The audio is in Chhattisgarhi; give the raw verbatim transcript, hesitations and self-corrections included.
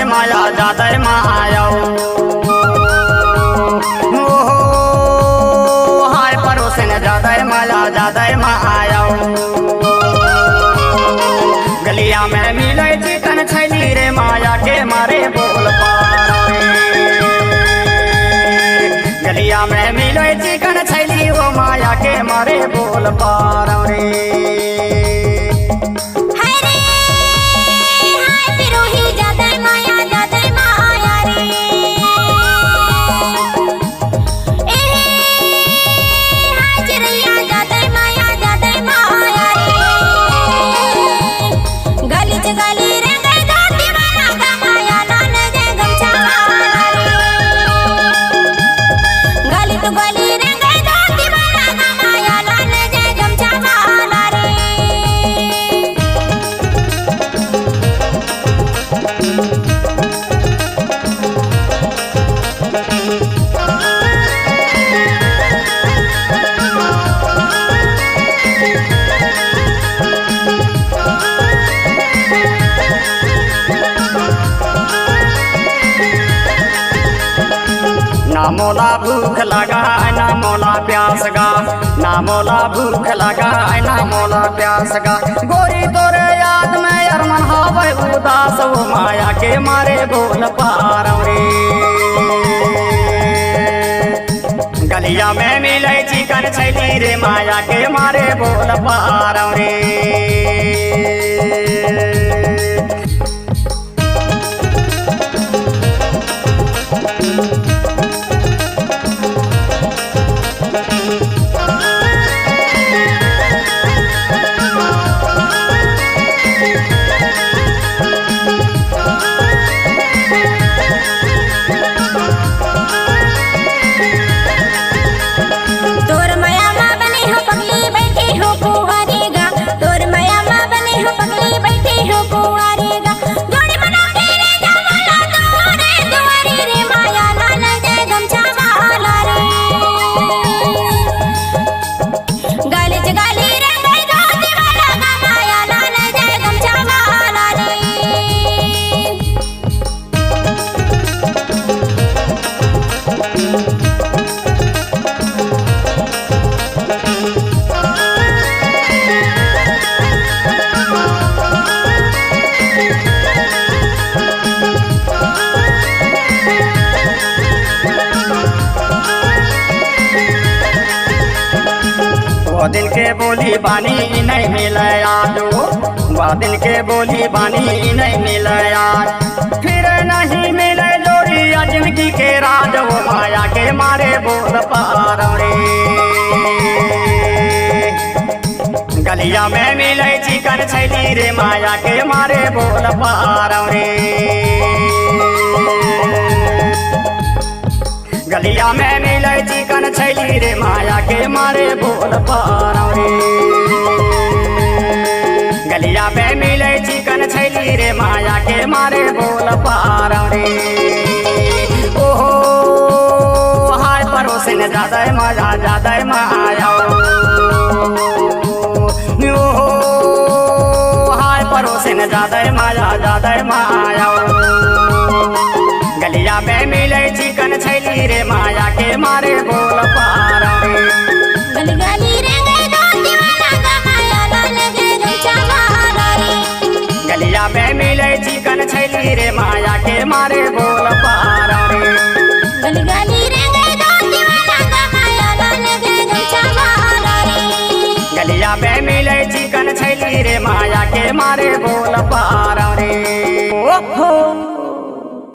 माया जादय माया। ओहो, हाय परोसिन जादय माया जादय माया। गलिया में मिले चिकन छैली रे, माया के मारे बोल पारौं रे। गलिया में मिले चिकन छैली, ओ माया के मारे बोल पारौं रे। हाय रे, हाय पिरोही जादय माया, जादय माया रे। ए, हाय चिरैया जादय माया, जादय माया रे। गली च गली रे गई धोती वाला गमाया, लाने दे गमछा वाला रे। गली तो गली रे गई धोती वाला गमाया, लाने दे गमछा वाला रे। ना मोला भूख लगा, ना मोला प्यास गा, ना मोला भूख लगा, ना मोला प्यास गा। गोरी तोरे याद में अरमन हावय उदास, ओ माया के मारे बोल पारौं रे। गलिया में मिले चिकन छैली रे, माया के मारे बोल पारौं रे। तोर मया मा बने हो पगली, बैठे हो कुंवारी गा। तोर मया मा बने हो पगली, बैठे हो कुंवारी गा। जोड़ी बना के रे जावाला तोरे दुआरी रे, माया लाने दे गमछा वाला रे। गली च गली रे गई धोती वाला गा, माया लाने दे गमछा वाला रे। वो दिन के बोली बानी नहीं मिले आज, वो दिन के बोली बानी नहीं मिले आज। फिर नहीं मिले जोड़िया जिनगी के राज, ओ माया के मारे बोल पारौं रे। गलिया में मिले चिकन छैली रे, माया के मारे बोल पारौं रे। गलिया में मिले चिकन छैली रे, माया के मारे बोल पारौं रे। गलिया में मिले चिकन छैली रे, माया के मारे बोल पारौं रे। ओहो, हाय परोसिन जादय माया, जादय माया। ओहो, हाय परोसिन जादय माया, जादय माया। गलिया में मिले चिकन छैली रे, माया के मारे बोल पारौं रे। गली गली रे गई धोती वाला गा, माया लाने दे गमछा वाला रे। गलिया में मिले चिकन छैली रे, माया के मारे बोल पारौं रे। गली गली रे गई धोती वाला गा, माया लाने दे गमछा वाला रे। गलिया में मिले चिकन छैली रे, माया के मारे बोल पारौं रे। ओहो।